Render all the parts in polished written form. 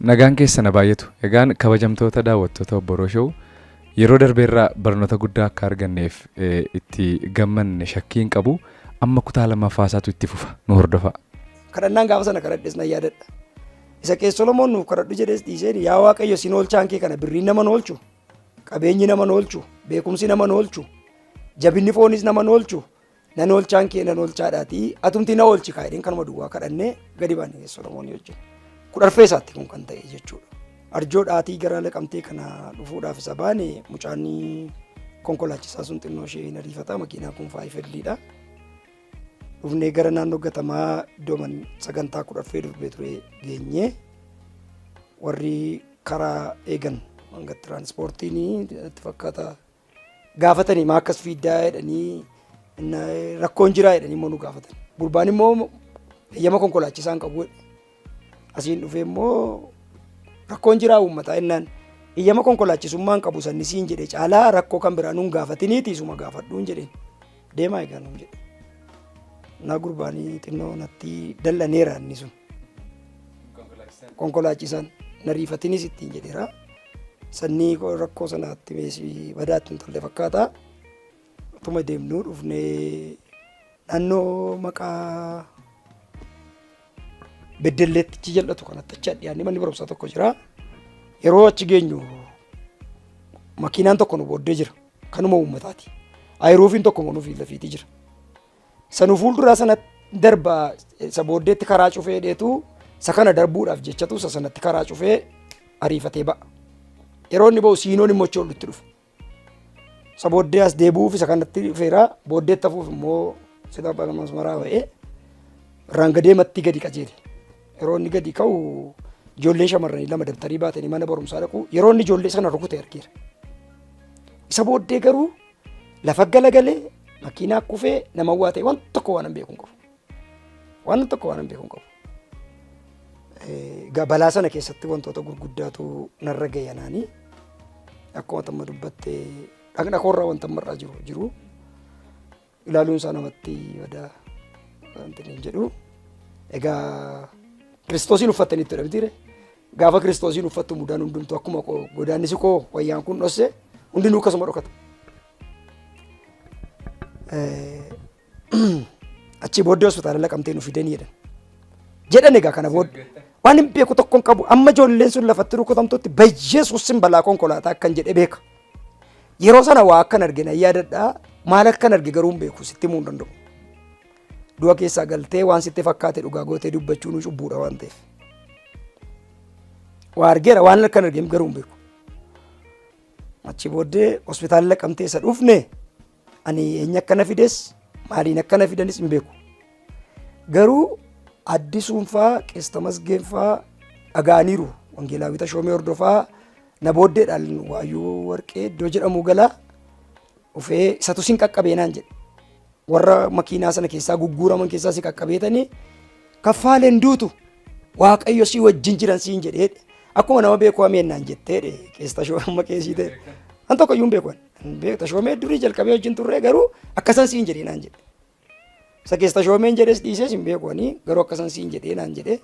Nagaan keessan haa baay'atu. Egaan kabajamtoota daawwattoota Obboroo Show yeroo darbeerraa barnoota guddaa akka arganneef itti gammanne shakkii hin qabu. Amma kutaa lammaffaa isaatu itti fufa. Nu hordofaa. Kadhannaan gaafa sana kadhadhes nan yaadadha. Isa Qees Solomoon nuuf kadhadhu jedhes dhiiseen yaa Waaqayyo sin oolchaan kee kana birriin nama oolchu, qabeenyi nama oolchu, beekumsi nama oolchu, jabinni foonis nama oolchu, nan oolchaan kee nan oolchaadhaatii atumti na oolchi kaa jedheen kanuma duwwaa kadhannee gadi baane Qees Solomoon wajjin. Kudharfee isaatti kun kan ta'e jechuudha. Arjoo dhaatii gara Laqamtee kana dhufuudhaaf isa baane mucaan konkolaachisaa sun xinnoo ishee hin ariifata makiinaan kun faayifedliidha. Dhufnee gara naannoo gatamaa iddoo man sagantaa kudharfee darbee ture geenyee warri karaa eegan hanga tiraanspoortiin itti fakkaata gaafatanii maa akkas fiiddaa jedhanii rakkoon jiraa jedhanii immoo nu gaafatan. Gurbaan immoo eeyyama konkolaachisaa hin qabu jedhe. Asiin dhufee immoo rakkoon jiraa uummataa jennaan eeyyama konkolaachisummaa hin qabu sanni siin jedhe caalaa rakkoo kan biraa nuun gaafatiniiti isuma gaafadhuun jedheen. Deemaa egaa nuun jedhe. Naa gurbaanii xinnoo natti dallaneera inni sun. Konkolaachisaan na riifatinis ittiin jedheera. Sannii rakkoo sanaatti meesii badaatti hin tolle fakkaata. Utuma deemnuu dhufnee naannoo maqaa Beddelleetti achi jal'atu kanatti achi dhiyaannee manni barumsaa tokko jira. Yeroo achi geenyu makiinaan tokko nu booddee jira. Kanuma uummataati. Ayiruufiin tokko immoo nu fi lafiitii jira. Isa nu fuulduraa sana darba isa booddeetti karaa cufee dheetu isa kana darbuudhaaf jechatu isa sanatti karaa cufee ariifatee ba'a. Yeroo inni ba'u siinoon immoo achi ol itti dhufa. Isa booddee as deebi'uuf isa kanatti dhufeera. Booddeetti hafuuf immoo sila masmaraa ba'ee irraan gadee matti gadi qajeele. Yeroo inni gadi ka'u ijoolleen shamarranii lama dabtarii baatanii mana barumsaa dhaqu. Yeroo inni ijoollee sana rukute argeera. Isa booddee garuu lafa galagalee makiinaa kufee nama waa ta'e waan tokko waan hin beeku hin qabu. Waan tokko waan hin beeku hin qabu. Egaa balaa sana keessatti wantoota gurguddaatu narra ga'e anaanii. Akkuma tamma dubbatte dhaqna koorraa wanta ammarraa jiru jiru ilaaluun isaa namatti badaa wanti hin jedhu. Egaa Kiristoosiin uffattaniitti jedhamtiire. Gaafa Kiristoosiin uffattu mudaan hundumtu akkuma godaannisi koo wayyaan kun dhosse hundinuu akkasuma dhokata. Achii booddee hospitaala Laqamtee nu fidanii jedhan. Jedhan egaa kana booddee waan hin beeku tokko hin qabu. Amma ijoolleen sun lafatti rukutamtutti bayyeesuusin balaa konkolaataa akkan jedhe beeka. Yeroo sana waa akkan arge nan yaadadha. Maal akkan arge garuu hin beeku sitti himuu hin danda'u. Du'a keessaa galtee waan sitti fakkaate dhugaa gootee dubbachuun cubbuudha waan ta'eef. Waa argeera waan akkan arge garuu hin beeku. Achi booddee hospitaala Laqamtee isa dhufne ani eenyu akka na fides maaliin akka na fidanis hin beeku. Garuu Addisuun faa Qees Tamasgeen faa dhaga'aniiru. Wangeelaawwi Tashoomee Hordofaa na booddeedhaan Waayyuu Warqee iddoo jedhamu gala dhufee isatu sin qaqqabee naan jedhe. Warra makiinaa sana keessaa gugguuraman keessaa si qaqqabeetanii kaffaaleen duutu Waaqayyo si wajjin jiran siin jedhee akkuma nama beekuu ameen naan jettee Qees Tashoomee amma qeesii ta'e. An tokko iyyuu hin beeku. Hin beeku Tashoomee durii jalqabee wajjin turree garuu akkasan siin jedhee naan jedhe. Isa keessa Tashoomeen jedhes dhiises hin beeku ani garuu akkasan siin jedhee naan jedhe.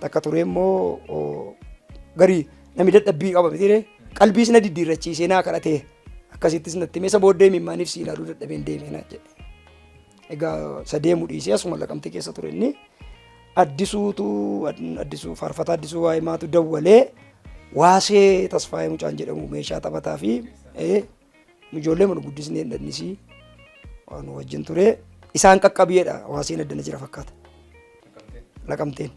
Takka turee immoo garii namni dadhabbii qaba mitiiree qalbiis na diddiirrachiisee naa kadhatee akkasittis natti himee isa booddee mimmaaniif si ilaaluu dadhabeen deemee naan jedhe. Egaa isa deemu dhiisee asuma Laqamtee keessa ture inni Addisuutu Addisuu faarfataa Addisuu Waayimaatu dawwalee Waasee Tasfaayee mucaan jedhamu meeshaa taphataa fi ijoollee mana guddisnee dhannisii waan wajjin ture isaan qaqqabiyeedha Waaseen addana jira fakkaata. Laqamteen.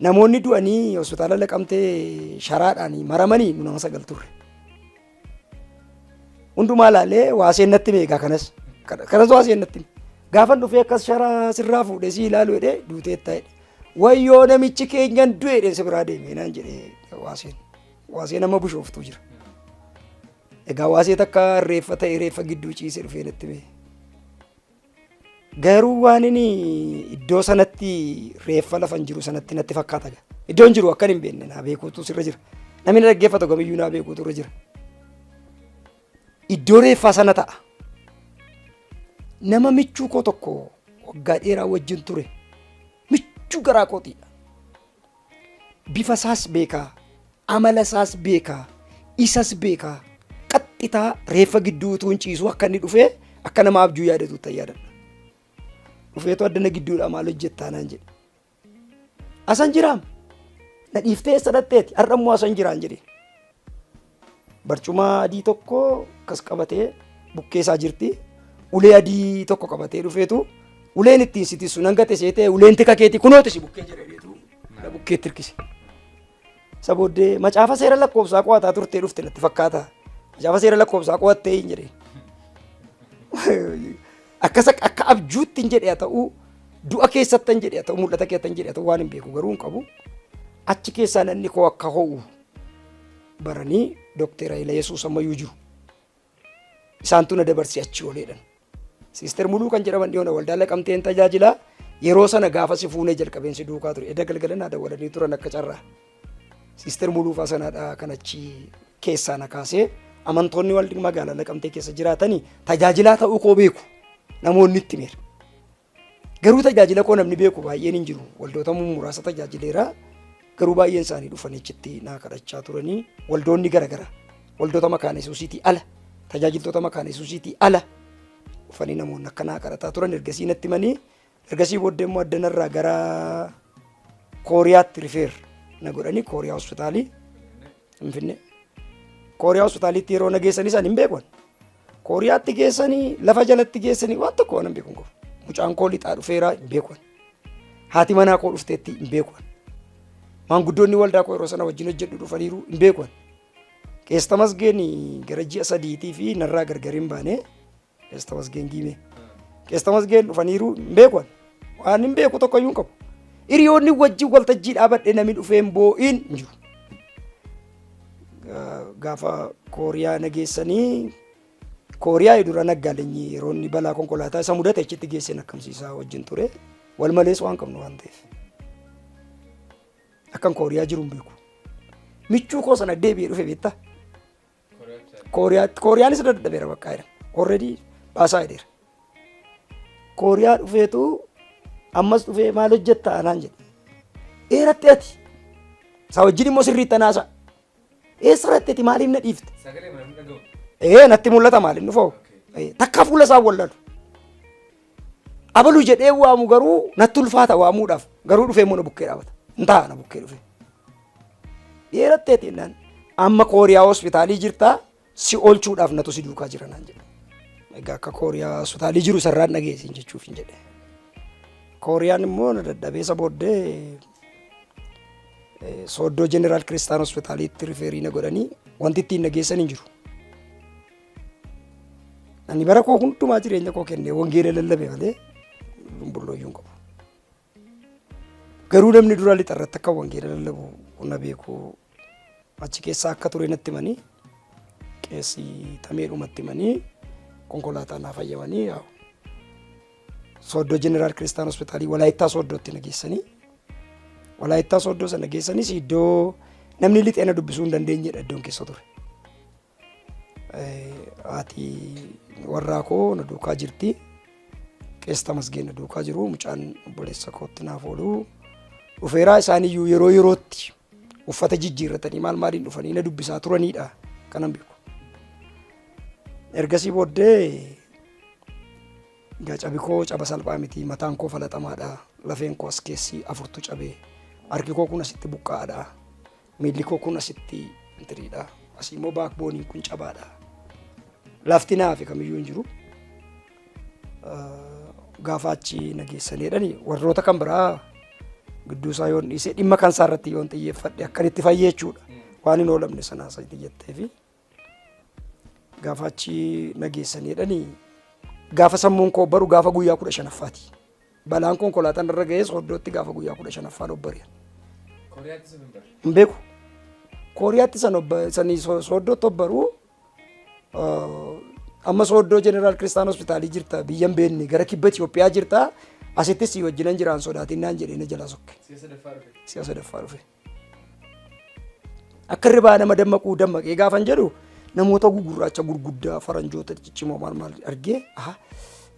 Namoonni du'anii hospitaala Laqamtee sharaadhaan maramanii nu nama 9 turre. Hundumaa laalee Waaseen natti hime egaa kanas. Kanas Waaseen natti hime. Gaafan dhufee akkas sharaa sirraa fuudhee si ilaalu jedhee duuteetta jedhe. Wayyoo namichi keenyan du'e jedhee si biraa deemee naan jedhe Waaseen. Waaseen nama Bushooftuu jira. Egaa Waasee takka reeffa ta'e reeffa gidduu ciisee dhufee natti hime. Garuu waan inni iddoo sanatti reeffa lafa hin jiru sanatti natti fakkaata. Iddoon jiru akkan hin beekne naa beekuutu sirra jira. Namni na dhaggeeffatu kamiyyuu naa beekuutu irra jira. Iddoo reeffaa sana ta'a. Nama michuu koo tokko waggaa dheeraa wajjin ture. Michuu garaa kootiidha. Bifa isaas beekaa, amala isaas beekaa, isas beekaa. Qaxxitaa reeffa gidduu utuu hin ciisu akka inni dhufee akka nama abjuu yaadatutti yaadadha. Dhufeetu addana gidduudha maal hojjettaa naan jedhe. Asan jiraam. Na dhiiftee eessa dhaqxeeti? Har'a immoo asan jiraan jedhe. Barcuma adii tokko akkas qabatee bukkee isaa jirti. Ulee adii tokko qabatee dhufeetu uleen ittiin si tissu nan gate seetee uleen tika keetii kunooti si bukkee jira jedheetu na bukkeetti hirkise. Isa booddee macaafa seera lakkoofsaa qo'ataa turtee dhufte natti fakkaata. Macaafa seera lakkoofsaa qo'attee hin jedhee. Akkas akka abjuutti hin jedhe haa ta'u du'a keessatti hin jedhe haa ta'u mul'ata keessatti hin jedhe haa ta'u waan hin beeku garuu hin qabu. Achi keessaa namni koo akka ho'u baranii Dookter Hayila Yesuus ammayyuu jiru. Isaantu na dabarsee achi ooleedhan. Siister Muluu kan jedhaman dhiyoona waldaa Laqamteen tajaajilaa yeroo sana gaafa si fuunee jalqabeen si duukaa ture. Edda galgala naa dawwalanii turan akka carraa. Siister Muluu faa sanaadha kan achi keessaa na kaasee amantoonni waldi magaalaa Laqamtee keessa jiraatanii tajaajilaa ta'uu koo beeku namoonni itti meera. Garuu tajaajila koo namni beeku baay'een hin jiru. Waldoota muraasa tajaajileera. Garuu baay'een isaanii dhufanii achitti naa kadhachaa turanii waldoonni garaagaraa waldoota Makaana Yesuusiitii ala tajaajiltoota Makaana Yesuusiitii ala dhufanii namoonni akka naa kadhataa turan ergasii natti himanii ergasii booddee immoo addanarraa gara Kooriyaatti refer na godhanii Kooriyaa hospitaalii Finfinnee. Kooriyaa hospitaaliitti yeroo na geessanis ani hin beeku. Kooriyaatti geessanii lafa jalatti geessanii waan tokko waan hin beeku hin qabu. Mucaan koo lixaa dhufeera hin beeku. Haati manaa koo dhufteetti hin beeku. Maanguddoonni waldaa koo yeroo sana wajjin hojjedhu dhufaniiru hin beeku. Qees Tamasgeen gara ji'a sadiitii fi narraa gargar hin baane. Qees Tamasgeen Giimee. Qees Tamasgeen dhufaniiru hin beeku. Waan hin beeku tokko iyyuu hin qabu. Hiriyoonni wajjin waltajjii dhaabadhe namni dhufee hin boo'iin hin jiru. Gaafa Kooriyaa na geessanii Kooriyaa dura naggaalenyi yeroo inni balaa konkolaataa isa mudate achitti geesseen akkamsiisaa wajjin ture. Wal malees waan qabnu waan ta'eef. Akkan Kooriyaa jiru hin beeku. Michuu koo sana deebi'ee dhufe beektaa? Kooriyaanis irra dadhabeera bakka jedhan. Already baasaa jedheera. Kooriyaa dhufeetu ammas dhufee maal hojjetta anaan jedhe. Eeratti ati. Isaa wajjin immoo sirriitti anaasaa. Eessarratti ati maaliif na dhiifte? Sagalee mana hin dhaga'u. Ee natti mul'ata maaliin dhufoo? Takka fuula isaa wallaalu. Abalu jedhee waamu garuu natti ulfaata waamuudhaaf garuu dhufee immoo na bukkee dhaabata. Hin ta'a na bukkee dhufee. Dheeratteeti jennaan amma Kooriyaa hospitaalii jirtaa si oolchuudhaaf natu si duukaa jira naan jedhe. Egaa akka Kooriyaa hospitaalii jiru sarraan dhageessiin jechuuf hin jedhe. Kooriyaan immoo na dadhabee isa booddee Sooddoo Jeneraal Kiristaan Hospitaaliitti refer na godhanii wanti ittiin na geessan hin jiru. Ani bara koo hundumaa jireenya koo kennee wangeela lallabe malee dumbullooyyuu hin qabu. Garuu namni dura lixa irratti akka wangeela lallabu na beeku achi keessaa akka ture natti himanii qeessii tameedhumatti himanii konkolaataa naa fayyamanii Sooddoo Jeneraal Kiristaan Hospitaalii Walaayittaa Sooddootti na geessanii Walaayittaa Sooddoo sana geessanis iddoo namni lixee na dubbisuu hin dandeenyedha iddoon keessa ture. Haati warraa koo na duukaa jirti. Qees Tamasgeen na duukaa jiru. Mucaan obboleessa kootti naaf oolu. Dhufeeraa isaaniyyuu yeroo yerootti uffata jijjiirratanii maal maaliin dhufanii na dubbisaa turanidha kanan beeku. Ergasii booddee egaa cabi koo caba salphaa miti, mataan koo falaxamaadha, lafeen koo as keessi afurtu cabe, harki koo kun asitti buqqaadha, miilli koo kun asitti intiriidha, asii immoo baakbooniin kun cabaadha. Lafti naafi kamiyyuu hin jiru. Gaafa achi na geessaniidhani warroota kan biraa gidduu isaa yoon dhiise dhimma kan isaa irratti yoon xiyyeeffadhe akkan itti fayyee jechuudha. Waan hin oolamne sanaa isa jetteefi. Gaafa achi na geessaniidhani gaafa sammuun koo baru gaafa guyyaa 15ffaati. Balaan konkolaataan irra ga'ee Sooddootti gaafa guyyaa 15ffaan obbari'an. Kooriyaatti sun hin barre. Hin beeku. Kooriyaatti san sanii Sooddootti obbaruu amma Sooddoo Jeneraal Kiristaan Hospitaalii jirta biyya hin beekne gara kibba Itoophiyaa jirta asittis si wajjinan jiraan sodaatin naan jedhee na jalaa sokke. Si'a sadaffaa dhufe. Si'a sadaffaa dhufe. Akka hirribaa nama dammaquu dammaqee gaafan jedhu namoota gugurraacha gurguddaa faranjoota ciccimoo maal maal argee aha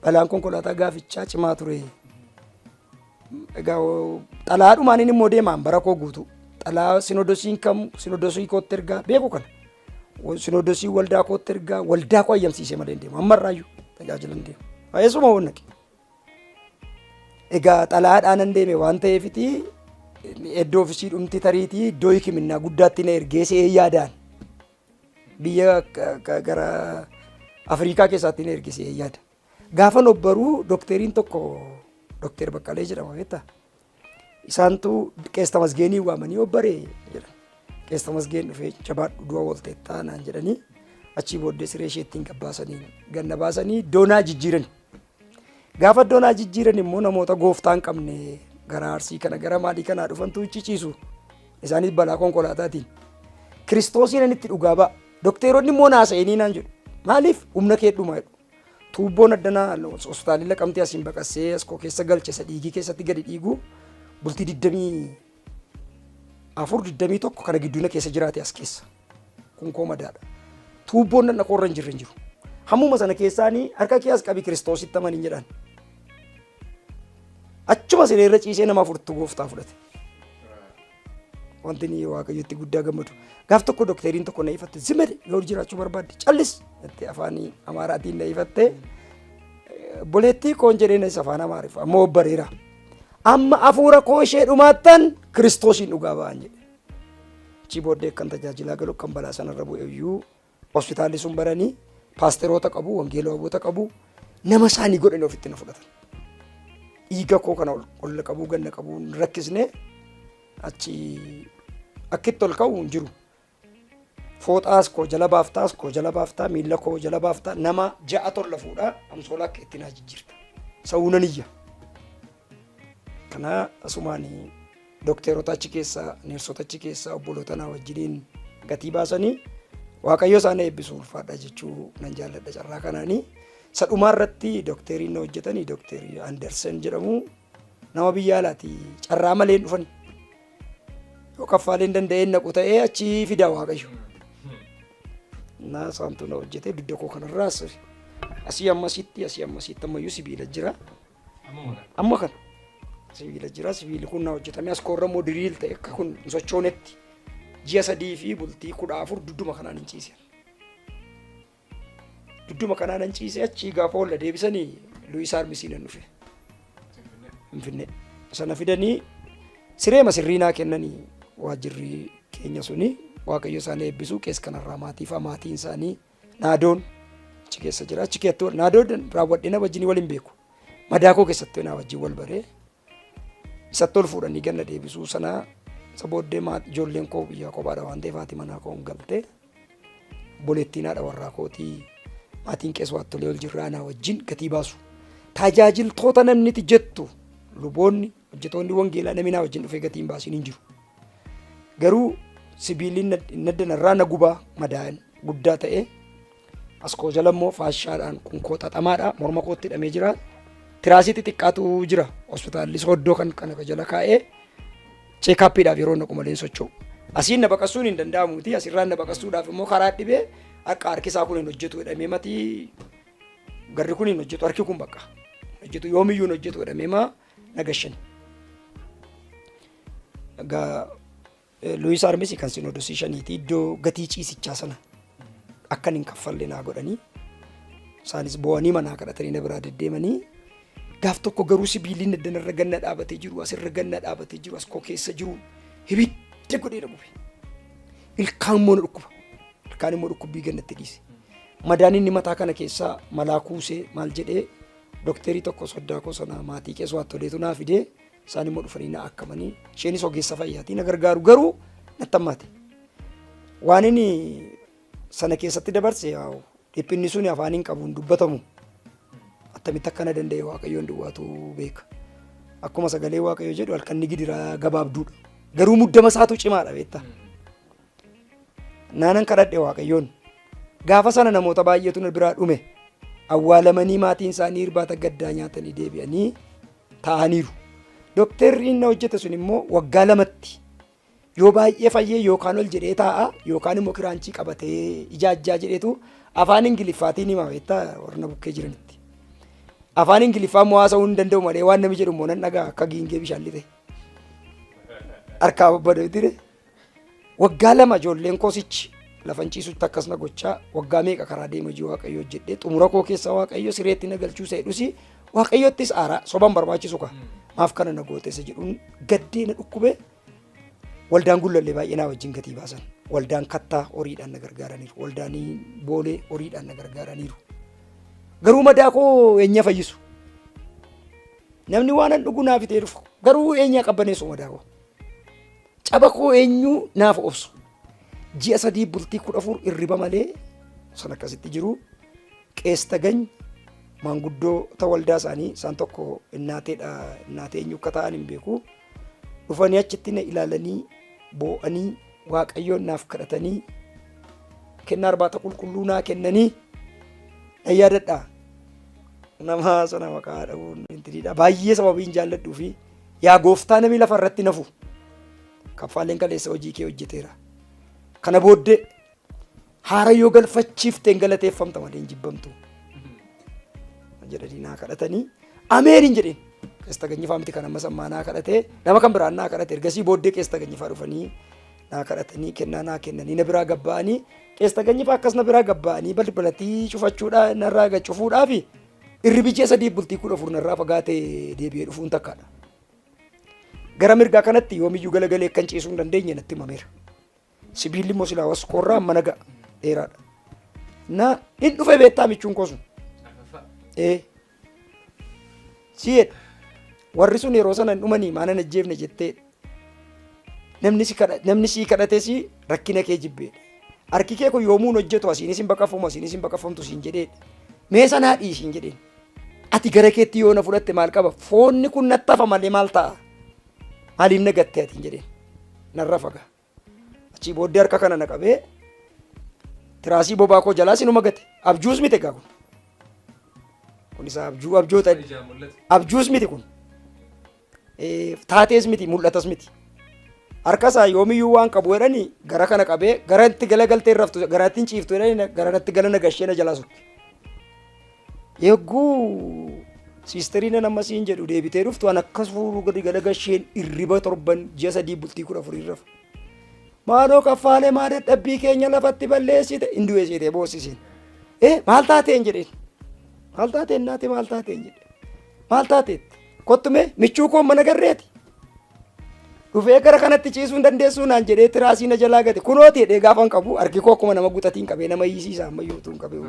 balaan konkolaataa gaafichaa cimaa ture. Egaa xalaadhumaan inni immoo deemaan bara koo guutuu Xalaa sinodosiin kam sinodosii kootti ergaa beeku kana. Sinodosii waldaa kootti ergaa waldaa koo ayyamsiisee malee hin deemu. Ammarraayyuu tajaajila hin deemu. Eessuma waan naqe. Egaa xalaadhaan nan deeme waan ta'eefiti iddoo ofisii dhumti tariitii iddoo hikiminnaa guddaatti na ergee se'ee yaadaan biyya gara Afrikaa keessaatti na ergee se'ee yaada. Gaafan obbaruu dookteriin tokko Dookter Baqqalee jedhama beektaa? Isaantu Qees Tamasgeenii waamanii obbaree jedhan. Qees Tamasgeen dhufee jabaadhu du'a oolteettaa naan jedhanii achii booddee siree ishee ittiin gabbaasanii ganna baasanii doonaa jijjiiran. Gaafa doonaa jijjiiran immoo namoota gooftaa hin qabne gara Arsii kana gara maalii kanaa dhufantu ciciisu. Isaanis balaa konkolaataatiin. Kiristoosiin itti dhugaa ba'a. Dokteeronni immoo naasa'anii naan jedhu. Maaliif humna kee dhumaa jedhu. Tuubboon addanaa hospitaalii Laqamtee asiin baqassee as koo keessa galche isa dhiigii keessatti gadi dhiigu bultii 24 21 kana gidduuna keessa jiraate as keessa. Kun koo madaadha. Tuubboon dhaqna koorra hin jirre hin jiru. Hammuma sana keessaanii harka kee as qabi Kiristoositti amaniin jedhan. Achuma sireerra ciisee nama afurtu gooftaa fudhate. Wanti inni Waaqayyotti guddaa gammadu. Gaaf tokko dokteriin tokko na ifatte zimede yoo jiraachuu barbaadde callis jettee afaan Amaaraatiin na ifatte. Obboleettii koon jedheen isa afaan Amaariffaa amma obbareera. Amma hafuura koo ishee dhumaattan Kiristoosiin dhugaa ba'an jedhe. Achii booddee akkan tajaajilaa galu kan balaa sanarra bu'e iyyuu hospitaalli sun baranii paasteroota qabu, wangeelawoota qabu, nama isaanii godhanii ofitti na fudhatan. Dhiiga koo kana ol qabuu ganna qabuu hin rakkisne achi akkitti ol ka'u hin jiru. Fooxaas koo jala baaftaas koo jala baaftaa miilla koo jala baaftaa nama ja'a tolla fuudhaa amsoolaa akka itti naa jijjiirta. Sa'uu nan iyya. Kana asumaan dokteerota achi keessaa neersota achi keessaa obboloota naa wajjiniin gatii baasanii Waaqayyo isaan eebbisu ulfaadha jechuu nan jaalladha carraa kanaanii. Isa dhumaa irratti dokteeriin na hojjetanii dokteerii Andersen jedhamu nama biyya alaati carraa malee hin dhufani. Yoo kaffaaleen danda'een naqu ta'ee achi fidaa Waaqayyo. Na isaantu na hojjete dugda koo kanarraas asii ammasitti asii ammasitti ammayyuu sibiila jira. Amma kana sibiila jira sibiilli kun na hojjetame as koorra immoo diriil ta'e akka kun hin sochoonetti ji'a 3 fi bultii 14 dudduma kanaan hin ciise. Dudduma kanaan hin ciise achii gaafa ol deebisanii Luis Armisiin hin dhufe. Finfinnee. Sana fidanii sireema sirrii naa kennanii waajjirri keenya suni Waaqayyo isaan eebbisu qees kanarraa maatii fa'a maatiin isaanii Naadoon achi keessa jira. Achi keessatti naadoon raawwadhee na wajjin wal hin beeku. Madaa koo keessatti na wajjin wal baree isatti ol fuudhanii ganna deebisuu sana isa booddee ijoolleen koo biyyaa kophaadha waan ta'eef haati manaa koo hin galte. Obboleettiin haadha warraa kootii maatiin qees waattolee ol jirraa naa wajjin gatii baasu. Tajaajiltoota namniti jettu luboonni hojjetoonni wangeelaa namni naa wajjin dhufee gatii hin baasiin hin jiru. Garuu sibiilli naddanarraa na gubaa madaa'an guddaa ta'e as koo jala immoo faashaadhaan kun koo xaxamaadha morma kootti hidhamee jira. Tiraasii xixiqqaatu jira hospitaalli sooddoo kan kana jala kaa'ee cheekaappiidhaaf yeroo naqu malee hin socho'u. Asiin na baqassuun hin danda'amuuti asirraan na baqassuudhaaf immoo karaa dhibee akka harki isaa kun hin hojjetu jedhamee matii garri kun hin hojjetu harki kun bakka hojjetu yoomiyyuu hin hojjetu jedhamee maa na gashan. Egaa Luis Armisi kan sinodosii shaniiti iddoo gatii ciisichaa sana akkan hin kaffalle naa godhanii isaanis boo'anii manaa kadhatanii na biraa deddeemanii gaaf tokko garuu sibiilli naddanarra ganna dhaabatee jiru asirra ganna dhaabatee jiru as koo keessa jiru ibidda godhee na gube. Ilkaan immoo na dhukkuba. Ilkaan immoo dhukkubbii gannatti dhiise. Madaan inni mataa kana keessaa malaa kuusee maal jedhee dokterii tokko soddaa koo sana maatii keessa waattoleetu naa fidee isaan immoo dhufanii na akkamanii isheenis ogeessa fayyaatii na gargaaru garuu natti hammaate. Waan inni sana keessatti dabarse yaa'u dhiphinni suni afaan hin qabu hin dubbatamu. Attamitti akkana danda'e Waaqayyoon duwwaatu beeka. Akkuma sagalee Waaqayyoo jedhu halkanni gidiraa gabaabduudha. Garuu muddama isaatu cimaadha beektaa. Naanan kadhadhe Waaqayyoon. Gaafa sana namoota baay'eetu na biraa dhume. Awwaalamanii maatiin isaanii irbaata gaddaa nyaatanii deebi'anii taa'aniiru. Doktarri inni hojjete sun immoo waggaa lamatti yoo baay'ee fayyee yookaan ol jedhee taa'a yookaan immoo kiraanchii qabatee ijaajjaa jedheetu afaan Ingiliffaatiin hima beektaa warra na bukkee jiranitti. Afaan Ingiliffaa immoo haasa'uu hin danda'u malee waan namni jedhu immoo nan dhagaa akka giingee bishaan lixe. Harkaa babbada bitire. Waggaa 2 ijoolleen koosichi lafan ciisutti akkas na gochaa waggaa meeqa karaa deema hojii Waaqayyoo hojjedhee xumura koo keessa Waaqayyo sireetti na galchuu isa jedhusi Waaqayyottis aaraa soban barbaachisu ka maaf kana na goote isa jedhuun gaddee na dhukkube. Waldaan Gullallee baay'ee naa wajjin gatii baasan. Waldaan Kattaa horiidhaan na gargaaraniiru. Waldaan Boolee horiidhaan na gargaaraniiru. Garuu madaa koo eenyaa fayyisu? Namni waan an dhugu naaf itee dhufu. Garuu eenyaa qabbaneessu madaa koo? Caba koo eenyuu naaf obsu? Ji'a 3 bultii 14 irriba malee san akkasitti jiru. Qees Tagany maanguddoota waldaa isaanii isaan tokko innaateedha, innaatee eenyu akka ta'an hin beeku. Dhufanii achitti na ilaalanii boo'anii Waaqayyoon naaf kadhatanii kennaa irbaata qulqulluu naa kennanii nan yaadadha. Nama sana maqaa dha'uun intiniidha. Baay'ee sababiin jaalladhuu fi yaa gooftaa namni lafa irratti nafu kaffaaleen kaleessa hojii kee hojjeteera. Kana booddee haara yoo galfachiifte hin galateeffamta malee hin jibbamtu. Jedhanii naa kadhatanii ameen hin jedheen. Qees Taganyifaa miti kan amma sammaa naa kadhatee nama kan biraan naa kadhate ergasii booddee Qees Taganyifaa dhufanii naa kadhatanii kennaa naa kennanii na biraa gabba'anii Qees Taganyifaa akkas na biraa gabba'anii balbalatii cufachuudhaa narraa gad cufuudhaa fi irribi ji'a 3 bultii 14 narraa fagaate deebi'ee dhufuun takkaadha. Gara mirgaa kanatti yoomiyyuu galagalee akkan ciisuu hin dandeenye natti himameera. Sibiilli immoo silaa waskoorraa amma naga dheeraadha. Na in dhufe beektaa michuun koo sun. Ee. Si'eedha. Warri sun yeroo sana hin dhumanii maana hin ajjeefne jettee. Namni si kadha namni sii kadhate si rakkina kee jibbeedha. Harki kee kun yoomuu hin hojjetu asiinis hin baqafamu asiinis hin baqafamtu siin jedheedha. Mee sanaa dhiisiin jedheen. Ati gara keetti yoo na fudhatte maal qaba? Foonni kun natti hafa malee maal ta'a? Maaliif na gatte ati hin jedheen. Narra faga. Achii booddee harka kana na qabee tiraasii bobaa koo jalaa sinuma gate. Abjuus miti egaa kun. Kun isa abjuu abjoota abjuus miti kun. Taatees miti mul'atas miti. Harka isaa yoomiyyuu waan qabu jedhanii gara kana qabee gara itti galagaltee raftu gara ittiin ciiftu jedhanii gara natti gala na gashee na jalaa sokke. Yegguu siisteriin an amma siin jedhu deebitee dhuftu an akkas fuuluu gadi galagasheen irriba torban ji'a 3 bultii 14 rafa. Maaloo kaffaalee maa dadhabbii keenya lafatti balleessite hin du'e seetee boossisiin. Eh maal taateen jedheen. Maal taateen naate maal taateen jedhe. Maal taateetti? Kottume michuu koo mana garreeti. Dhufee gara kanatti ciisuu hin dandeessuu naan jedhee tiraasii na jalaa gate. Kunooti jedhee gaafan qabu harki koo akkuma nama guxatiin qabee nama hiisiisa ammayyuu utuu hin qabee.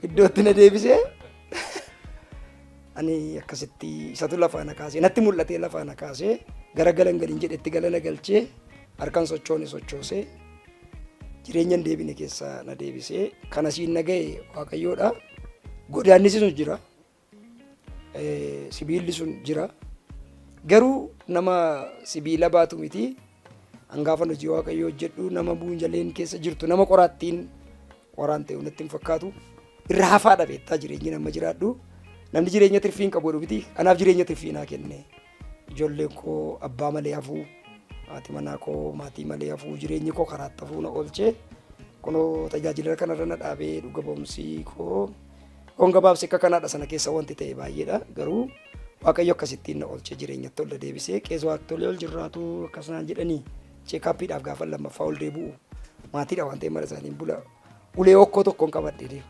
Iddootti na deebisee ani akkasitti isatu lafaa na kaasee natti mul'atee lafaa na kaasee gara galan galin jedhetti gala na galchee harkan sochoone sochoosee jireenya hin deebine keessaa na deebisee kana siin na ga'e Waaqayyoodha. Godaannisi sun jira. Sibiilli sun jira. Garuu nama sibiila baatu miti. Hangaafan hojii Waaqayyoo hojjedhu nama buunjaleen keessa jirtu nama qoraattiin qoraan ta'e natti hin fakkaatu. Irra hafaadha beektaa jireenyi nama jiraadhu. Namni jireenya tirfii hin qabu jedhu miti. Anaaf jireenya tirfii naa kenne. Ijoolleen koo abbaa malee hafuu, haati manaa koo maatii malee hafuu, jireenyi koo karaatti hafuu na oolche. Kunoo tajaajila kanarra na dhaabee dhuga ba'umsi koo Yoon gabaabse akka kanaadha sana keessa wanti ta'e baay'eedha garuu Waaqayyo akkasittiin na oolchee jireenyatti ol na deebisee qees waaqtolee ol jirraatu akkas naan jedhanii cheekaappiidhaaf gaafa lammaffaa ol deebi'u maatiidha waan ta'eef mana isaaniin bula ulee okkoo tokkoon qabadhee deema.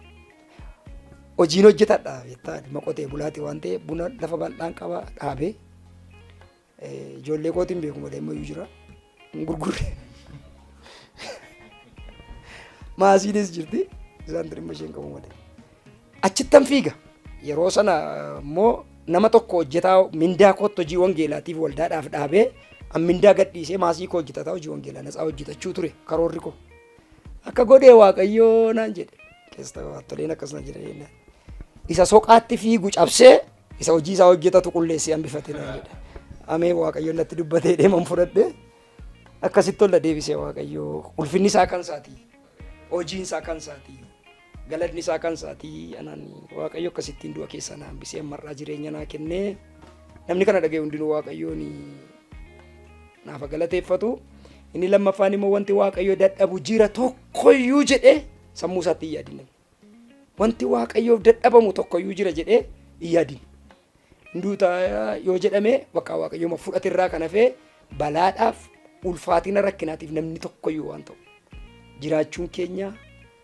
Hojiin hojjetadha beektaa dhimma qotee bulaati waan ta'eef buna lafa bal'aan qaba dhaabee ijoollee kootiin beeku malee ammayyuu jira hin gurgurre. Maasiinis jirti isaan dhimma isheen qabu malee. Achittan fiiga yeroo sana immoo nama tokko hojjetaa mindaa kootti hojii wangeelaatiif waldaadhaaf dhaabee an mindaa gadhiisee maasii koo hojjetataa hojii wangeelaa natsaa hojjetachuu ture karoorri koo. Akka godhee Waaqayyoo naan jedhe. Keessa toleen akkas naan jedhe jennaan. Isa soqaatti fiigu cabsee isa hojii isaa hojjetatu qulleessee hambifate naan jedhe. Amee Waaqayyo natti dubbatee deeman fudhadhe. Akkasitti ol na deebisee Waaqayyo ulfinni isaa kan isaati. Hojiin isaa kan isaati. Galatni isaa kan isaati. Anaan Waaqayyo akkasittiin du'a keessaa na hambisee ammarraa jireenya naa kennee namni kana dhaga'e hundinuu Waaqayyoon naaf haa galateeffatu. Inni lammaffaan immoo wanti Waaqayyo dadhabu jira tokkoyyuu jedhee sammuu isaatti hin yaadin namni. Wanti Waaqayyoof dadhabamu tokkoyyuu jira jedhee hin yaadin. Hin duuta yoo jedhame bakka Waaqayyooma fudhate irraa kan hafee balaadhaaf Ulfaatina rakkinaatiif namni tokkoyyuu waan ta'u. Jiraachuun keenya,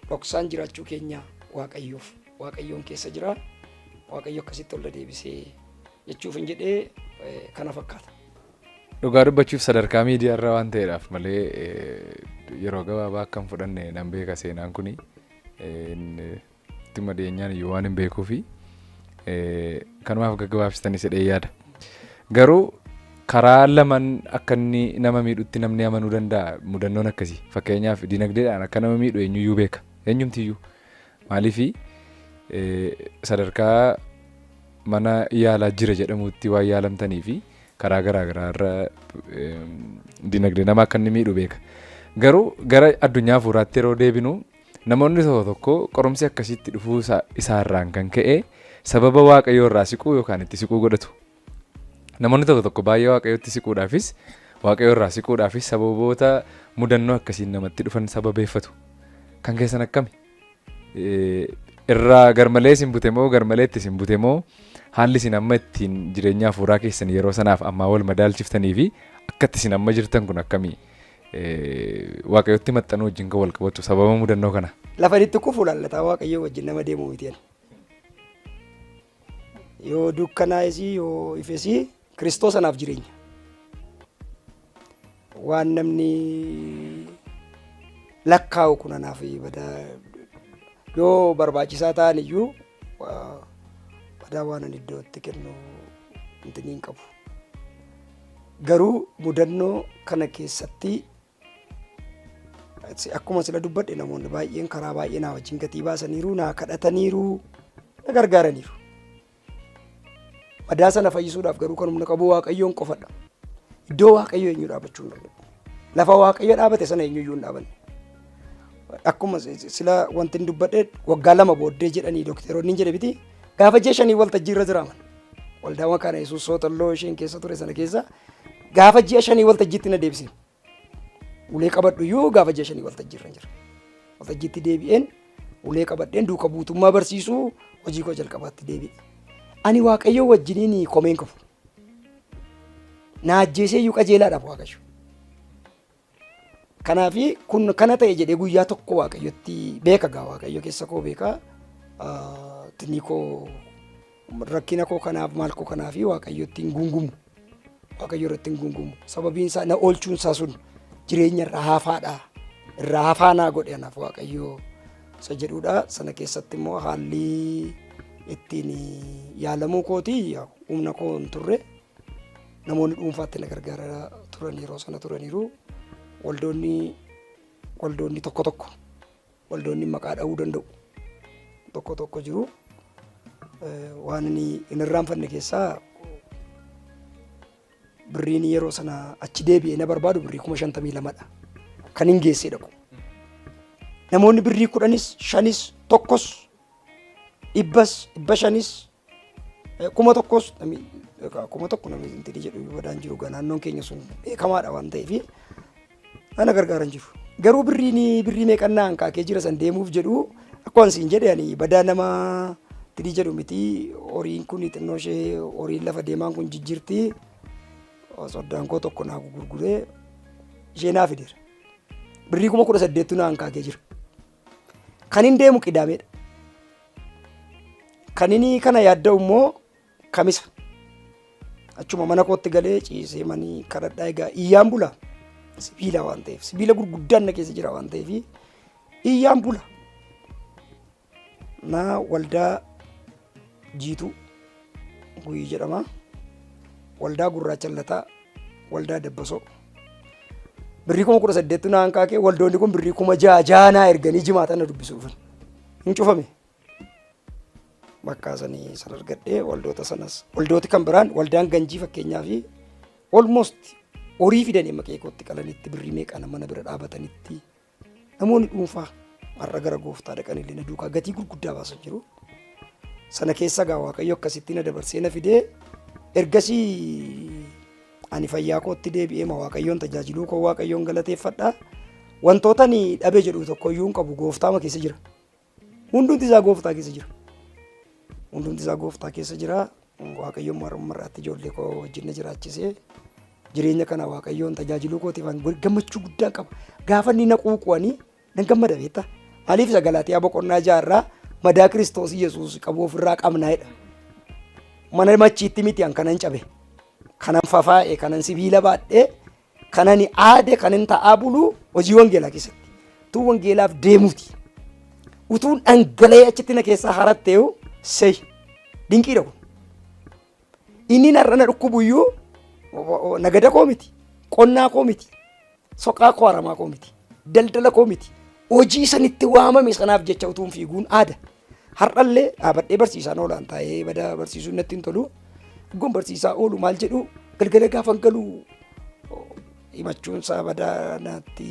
dhoksaan jiraachuu keenya Waaqayyoof, Waaqayyoon keessa jira. Waaqayyo akkasitti ol deebisee jechuuf hin jedhee kana fakkaata. Dhugaa dubbachuuf sadarkaa miidiyaa irra waan ta'eedhaaf malee yeroo gabaabaa akka hin fudhanne nan beeka. Seenaan kuni ittuma dhiyeenyaan iyyuu waan hin beekuufi kanumaaf gaggabaabsitanis jedhee yaada. Garuu karaa lamaan akka inni nama miidhutti namni amanuu danda'a mudannoon akkasii. Fakkeenyaaf, dinagdeedhaan akka nama miidhu eenyuyyuu beeka. Eenyumtiyyuu. Maaliifi, sadarkaa mana yaalaa jira jedhamutti waan yaalamtanii fi karaa garaa garaa irra dinagdee nama akka inni miidhu beeka. Garuu gara addunyaa hafuuraatti yeroo deebinu, namoonni tokko tokko qorumsi akkasitti dhufuu isaarraan kan ka'e sababa Waaqayyoo irraa siquu yookaan itti siquu godhatu. Namoonni tokko tokko baay'ee Waaqayyootti siquudhaafis Waaqayyoo irraa siquudhaafis sababoota mudannoo akkasiin namatti dhufan sababeeffatu. Kan keessan akkami? Irraa garmalee isin bute moo, garmalee itti isin bute moo, haalli isin amma ittiin jireenya hafuuraa keessan yeroo sanaaf ammaa wal madaalchiftanii fi akkatti isin amma jirtan kun akkamii? Waaqayyootti maxxanuu wajjin kan wal qabatu sababa mudannoo kana. Lafa itti kufu laallataa Waaqayyoo wajjin nama deemu miti ani. Yoo dukkanaa'es yoo ifes, Kiristoos anaaf jireenya. Waan namni lakkaa'u kun anaaf badaa yoo barbaachisaa ta'an iyyuu badaa waan ani iddoo itti kennu wanti hin qabu. Garuu mudannoo kana keessatti akkuma sila dubbadhe, namoonni baay'een karaa baay'ee naa wajjin gatii baasaniiru, naa kadhataniiru, na gargaaraniiru. Madaa sana fayyisuudhaaf garuu kan humna qabu Waaqayyoon qofadha. Iddoo Waaqayyoo eenyu dhaabachuu hin danda'u. Lafa Waaqayyo dhaabate sana eenyuyyuu hin dhaabanne. Akkuma sila wanti hin dubbadhe, waggaa 2 booddee jedhanii dookteroonni hin jedhe miti, gaafa ji'a 5 waltajjii irra jiraaman. Waldaa Makaana Yesuus Sootalloo isheen keessa ture sana keessa gaafa ji'a 5 waltajjiitti na deebise. Ulee qabadhu iyyuu gaafa ji'a 5 waltajjii irra jira. Waltajjiitti deebi'een ulee qabadheen duuka buutummaa barsiisuu hojii koo jalqabaatti deebi'e. Ani Waaqayyo wajjiniin komeen qabu. Na ajjeesee iyyuu qajeelaadhaaf Waaqayyo. Kanaafi kun kana ta'e jedhee guyyaa tokko Waaqayyotti beeka gaa, Waaqayyo keessa koo beeka. Tinni koo, rakkina koo kanaaf, maal koo kanaafi Waaqayyotti hin gungumu. Waaqayyo irratti hin gungumu. Sababiin isaa na oolchuun isaa sun jireenya irraa hafaadha. Irraa hafaa naa godhe anaaf Waaqayyo isa jedhudha. Sana keessatti immoo haalli ittiin yaalamuu kooti humna koo hin turre. Namoonni dhuunfaatti na gargaaraa turan yeroo sana turaniiru. Waldoonni tokko tokko, waldoonni maqaa dha'uu danda'u tokko tokko jiru. Waan inni hin irraanfanne keessaa, birriin yeroo sana achi deebi'ee na barbaadu birrii 52,000dha. Kan hin geessee dhaqu. Namoonni birrii 10s, 5s, 1s, 100s, 500s, 1000s, 1000 namni intini jedhu badaan jiru, naannoon keenya sun beekamaadha waan ta'eef ana gargaaran jiru. Garuu birriin birrii meeqannaa hanqaaqee jira san deemuuf jedhu, akkuma siin jedhe, ani badaa nama tidii jedhu miti. Horiin kun xinnoo ishee horiin lafa deemaan kun jijjiirti, soddaan koo tokko naa gurguree ishee naa fideera. Birrii 18,000tu naa hanqaaqee jira. Kan hin deemu Qidaameedha. Kan inni kana yaadda'u immoo Kamisa. Achuma mana kootti galee ciisee manii kadhadhaa, egaa iyyaan bula. Sibiila waan ta'eef, sibiila gurguddaan na keessa jira waan ta'eef iyyaan bula. Na waldaa Jiituu Guyii jedhama. Waldaa Gurraacha Lataa, waldaa Dabbasoo. Birrii 18,000tu na hanqaaqee, waldoonni kun birrii 6000 naa erganii jimaata na dubbisuufan. Hin cufame. Bakka sanii san argadhee waldoota sanas, waldooti kan biraan, waldaan Ganjii fakkeenyaa fi almost horii fidanii maqee kootti qalanitti, birrii meeqana mana bira dhaabatanitti, namoonni dhuunfaa har'a gara gooftaa dhaqan illee na duukaa gatii gurguddaa baasan jiru. Sana keessa gaa Waaqayyo akkasitti na dabarsee na fidee, ergasii ani fayyaa kootti deebi'ee ma Waaqayyoon tajaajiluu koo Waaqayyoon galateeffadha. Wantoota ani dhabe jedhu tokko iyyuu hin qabu, gooftaama keessa jira. Hundumti isaa gooftaa keessa jira. Hundumti isaa gooftaa keessa jira. Waaqayyoon mar'aatti ijoollee koo wajjin na jiraachisee Jireenya kana Waaqayyoon tajaajiluu kootiif an gammachuu guddaan qaba. Gaafa inni na quuquwanii nan gammada beektaa. Maaliif isa Galaatiyaa boqonnaa jaarraa madaa Kiristoos Yesuus qabu ofirraa qabnaa jedha. Mana machiitti miti an kanan cabe. Kanan fafaa'e, kanan sibiila baadhee, kanan aade, kanan ta'aa bulu hojii wangeelaa keessatti. Utuu wangeelaaf deemuuti. Utuun dhangala'ee achitti na keessaa haratteeyu seyi. Dinqiidha kun. Inni narra na dhukkubu iyyuu nagada koo miti, qonnaa koo miti, soqaa koo haramaa koo miti, daldala koo miti. Hojii sanitti waamame sanaaf jecha utuun fiiguun aada. Har'allee dhaabadhee barsiisaan oolaan taa'ee bada barsiisuun natti hin tolu. Dhugoon barsiisaa oolu maal jedhu galgala gaafan galu himachuun isaa badaa natti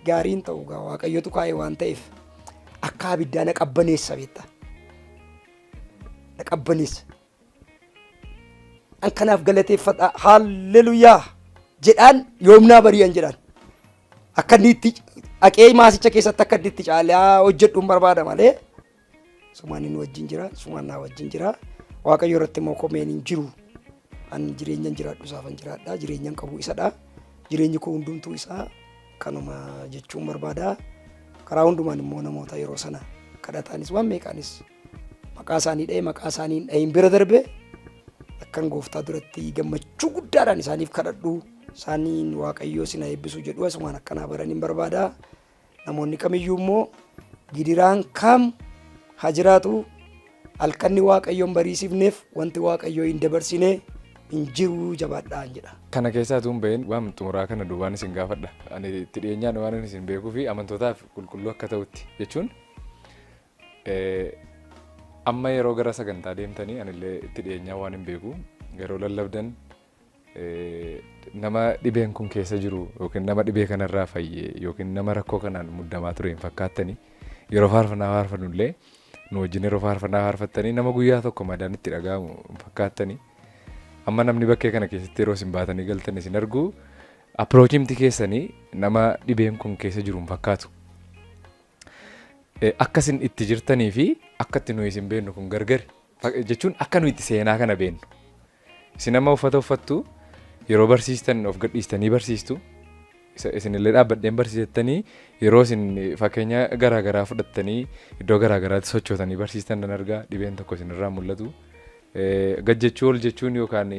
gaariin ta'u gaa Waaqayyotu kaa'e waan ta'eef akka abiddaa na qabbaneessa beektaa. Na qabbaneessa. An kanaaf galateeffadha haalleluyaa jedhaan yoomnaa bari'an jedhaan. Akka inni itti dhaqee maasicha keessatti akka inni itti caalaa hojjedhuun barbaada malee sumaan inni wajjin jira sumaan naa wajjin jira. Waaqayyo irratti immoo komeen hin jiru. An jireenyan jiraadhu isaafan jiraadha jireenyan qabu isadha. Jireenyi koo hundumtuu isaa kanuma jechuun barbaada. Karaa hundumaan immoo namoota yeroo sana kadhataanis waan meeqaanis maqaa isaanii dha'ee maqaa isaanii hin dhahin bira darbe akkan gooftaa duratti gammachuu guddaadhaan isaaniif kadhadhu isaaniin Waaqayyoo isin haa eebbisu jedhu asumaan akkanaa baran hin barbaada. Namoonni kamiyyuu immoo gidiraan kam haa jiraatu halkanni Waaqayyoon bariisifneef wanti Waaqayyoo hin dabarsine hin jiru jabaadhaan jedha. Kana keessaa utuu hin bahin waan xumuraa kana duubaan isin gaafadha. Ani itti dhiyeenyaan waan inni isin beekuu fi amantootaaf qulqulluu akka ta'utti jechuun amma yeroo gara sagantaa deemtanii anillee itti dhiyeenyaan waan hin beeku yeroo lallabdan nama dhibeen kun keessa jiru yookiin nama dhibee kanarraa fayye yookiin nama rakkoo kanaan muddamaa ture hin fakkaattanii yeroo faarfannaa faarfannullee nu wajjin yeroo faarfannaa faarfattanii nama guyyaa tokko madaan itti dhaga'amu hin fakkaattanii amma namni bakkee kana keessatti yeroo isin baatanii galtan isin argu appiroojimti keessanii nama dhibeen kun keessa jiru hin fakkaatu. Akka isin itti jirtanii fi akka itti nuyi isin beennu kun gargari jechuun akka nuyi itti seenaa kana beennu. Isin amma uffata uffattu yeroo barsiistan of gadhiistanii barsiistu. Isinillee dhaabbadheen barsiisettanii yeroo isin fakkeenya garaa garaa fudhattanii iddoo garaa garaatti sochootanii barsiistan nan argaa dhibeen tokko isinirraa mul'atu. Gad jechuu ol jechuun yookaan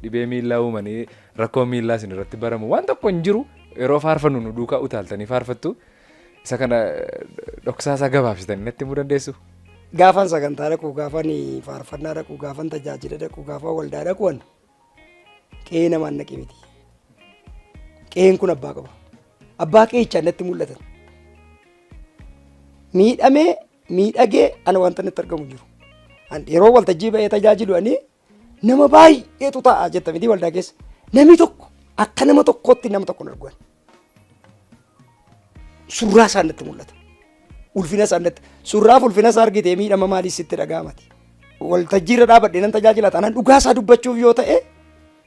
dhibee miillaa uumanii rakkoo miillaa isin irratti baramu waan tokko hin jiru yeroo faarfannu nu duukaa utaaltanii faarfattu. Isa kana dhoksaa isaa gabaabsitanii natti himuu dandeessu? Gaafan sagantaa dhaqu, gaafan faarfannaa dhaqu, gaafan tajaajila dhaqu, gaafan waldaa dhaqu an qe'ee namaan dhaqe miti. Qe'een kun abbaa qaba. Abbaa qe'ichaan natti mul'atan. Miidhamee miidhagee ana wanta natti argamu jiru. Yeroo waltajjii ba'ee tajaajilu ani nama baay'eetu ta'a jetta miti waldaa keessa. Namni tokko akka nama tokkootti nama tokko hin argu. Surraa isaa natti mul'ata. Ulfina isaa natti surraaf ulfina isaa argitee miidhama maalii sitti dhaga'amati. Waltajjii irra dhaabadhee nan tajaajila taanaan dhugaa isaa dubbachuuf yoo ta'e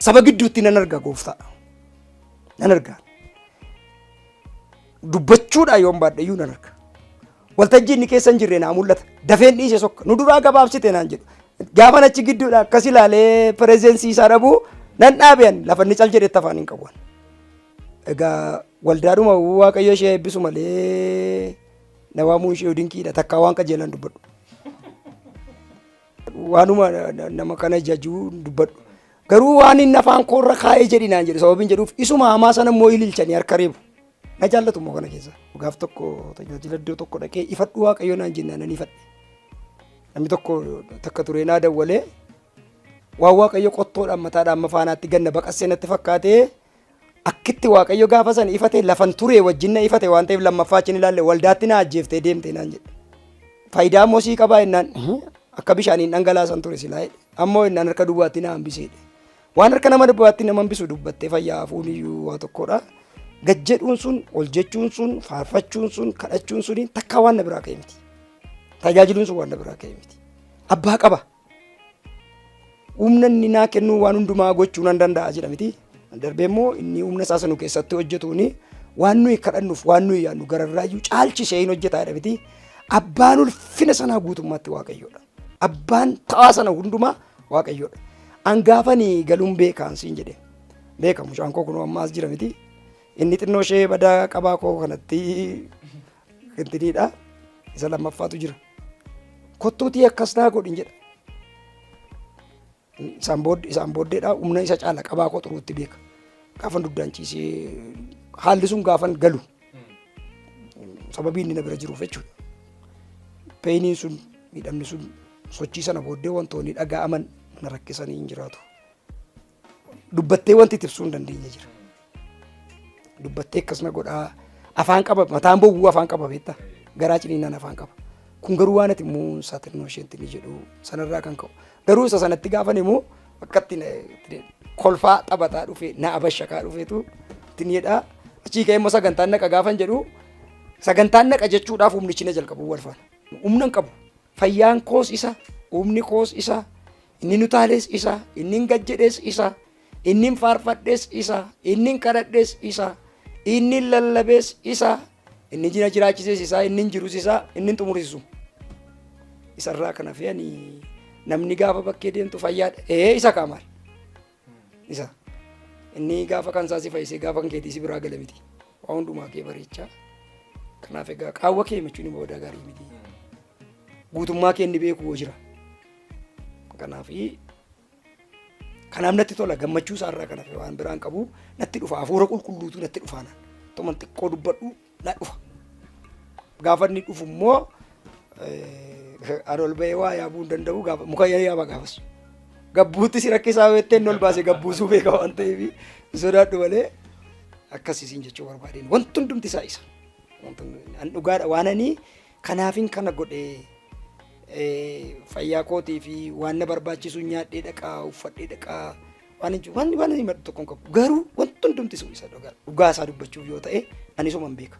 saba gidduutti nan arga gooftaa. Nan arga. Dubbachuudhaa yoon baadhe iyyuu nan arga. Waltajjii inni keessa hin jirre naa mul'ata. Dafeen dhiise sokka. Nu duraa gabaabsite naan jedhu. Gaafan achi gidduudha akkas ilaalee pireezensii isaa dhabuu nan dhaabe ani lafa inni cal jedhetti afaan hin qabu. Egaa waldaadhuma Waaqayyo ishee eebbisu malee na waamuu ishee dinqiidha takkaa waan qajeelan dubbadhu. Waanuma nama kana jajuu dubbadhu. Garuu waan inni afaan koorra kaa'ee jedhi naan jedhu sababiin jedhuuf isuma hamaa sana immoo ililchanii harka reebu. Na jaallatu immoo kana keessa. Gaaf tokko tajaajila iddoo tokko dhaqee ifadhu Waaqayyo naan jennaan nan ifadhe. Namni tokko takka turee naa dawwalee waan Waaqayyo qottoodhaan mataadhaan amma faanaatti ganna baqassee natti fakkaatee akkitti Waaqayyo gaafa sana ifate lafan turee wajjin na ifate waan ta'eef lammaffaa achi hin ilaalle waldaatti na ajjeeftee deemte naan jedhe. Faayidaa immoo sii qabaa jennaan akka bishaaniin dhangalaasan ture silaa jedhe. Ammoo jennaan harka duwwaatti na hambisee jedhe. Waan harka nama duwwaatti nama hambisu dubbattee fayyaa hafuun iyyuu waa tokkodha. Gad jedhuun sun, ol jechuun sun, faarfachuun sun, kadhachuun sun takkaa waan na biraa ka'e miti. Tajaajiluun sun waan na biraa ka'e miti. Abbaa qaba. Humna inni naa kennuu waan hundumaa gochuu nan danda'a jedha miti. Darbee immoo inni humna isaa sanu keessatti hojjetuuni waan nuyi kadhannuuf waan nuyi yaadnu gararraayyuu caalchisee hin hojjetaa jedha miti. Abbaan ulfina sanaa guutummaatti Waaqayyoodha. Abbaan ta'aa sana hundumaa Waaqayyoodha. An gaafani galuun beekaan siin jedhe. Beeka mucaan koo kunoo amma as jira miti. Inni xinnoo ishee badaa qabaa koo kanatti kintiniidha. Isa lammaffaatu jira. Kottuutii akkas naa godhin jedha. Isaan booddee isaan booddeedha humna isa caala qabaa koo xuruutti beeka. Gaafan dugdaan ciisee haalli sun gaafan galu sababii inni na bira jiruuf jechuudha. Painiin sun miidhamni sun sochii sana booddee wantoonni dhaga'aman na rakkisanii hin jiraatu. Dubbattee wanti itti ibsuu hin dandeenye jira. Dubbattee akkas na godhaa afaan qaba mataan bowwuu afaan qaba beektaa garaa ciniinaan afaan qaba. Kun garuu waan ati immoo saaxilinoo isheetti ni jedhu sanarraa kan ka'u. Garuu isa sanatti gaafan immoo akka itti kolfaa taphataa dhufe na abashakaa dhufeetu itti ni jedhaa. Achii ka'ee immoo sagantaan naqa gaafan jedhu sagantaan naqa jechuudhaaf humnichi na jalqabu wal faana. Humna hin qabu. Fayyaan koos isa, humni koos isa, inni nu taales isa, inni hin gad jedhes isa, inni hin faarfadhes isa, inni hin kadhadhes isa, inni hin lallabes isa, inni jina jiraachises isa, inni hin jirus isa, inni hin xumursisu. Isarraa kana fi ani namni gaafa bakkee deemtu fayyaadha. Ee isa kaa maal? Isa. Inni gaafa kan isaa si fayyisee gaafa kan keetii si biraa gala miti. Waa hundumaa kee bareechaa. Kanaaf egaa qaawwa kee himachuun immoo badaa gaarii miti. Guutummaa kee inni beeku hoo jira. Kanaaf kanaaf natti tola gammachuu isaarraa kan hafe waan biraan qabu natti dhufa hafuura qulqulluutu natti dhufaanaan. Toman xiqqoo dubbadhu na dhufa. Gaafa inni dhufu immoo ani ol ba'ee waa yaabuu hin danda'u gaafa muka yaaba gaafas. Gabbuutti si rakkisaa weettee inni ol baase gabbuusuu beeka waan ta'eef hin sodaadhu malee akkas isiin jechuu barbaadeen wanti hundumti isaa isa. An dhugaadha waan ani kanaafin kana godhee fayyaa kootii fi waan na barbaachisu nyaadhee dhaqaa uffadhee dhaqaa waan hin waan waan himadhu tokko hin qabu. Garuu wanti hundumti isa dhugaa dhugaa isaa dubbachuuf yoo ta'e ani isuma hin beeka.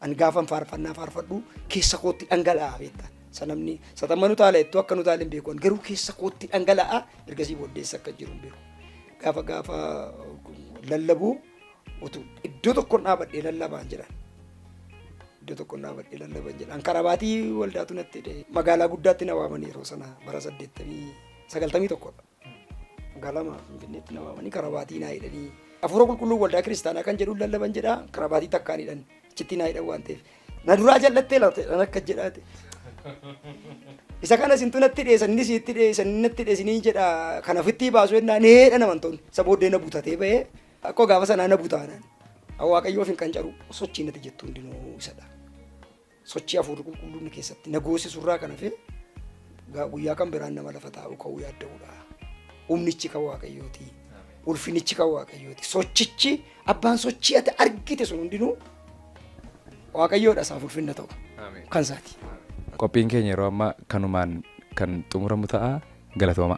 Ani gaafan faarfannaa faarfadhu keessa kootti dhangala'a beektaa. Isa namni satamma nu taala jettu akka nu taale hin beeku. Garuu keessa kootti dhangala'a ergasii booddeessa akka jiru hin beeku. Gaafa gaafa lallabuu utuu iddoo tokkoon dhaabadhee lallabaan jedhan. Iddoo tokkoon dhaabadhee lallaban jedhan. Karabaatii waldaatu natti hidhe. Magaalaa guddaatti na waaman yeroo sana bara 89 91dha. Magaalaa Finfinneetti na waamanii karabaatii naa hidhanii. Hafuura qulqulluu waldaa kiristaanaa kan jedhuun lallaban jedha karabaatii takkaan hidhan achitti naa hidhan waan ta'eef. Na duraa jallattee laata jedhan akka jedhaate. Isa kana isintu natti dheessan inni sitti dheessan inni natti dheessinii jedha kan ofitti baasu jennaan heedha namantoonni. Isa booddee na butatee bahee akkoo gaafa sanaa na butaanaan. Waaqayyoof hin qancaru sochii natti jettu hundinuu isadha. Sochii hafuurri qulqulluun keessatti na goosisurraa kan hafe guyyaa kan biraan nama lafa taa'u ka'uu yaadda'uudha. Humnichi kan Waaqayyooti. Ulfinichi kan Waaqayyooti. Sochichi abbaan sochii ati argite sun hundinuu Waaqayyoodha isaaf ulfinna ta'u. Kan isaati. Qophiin keenya yeroo ammaa kanumaan kan xumuramu ta'a. Galatooma.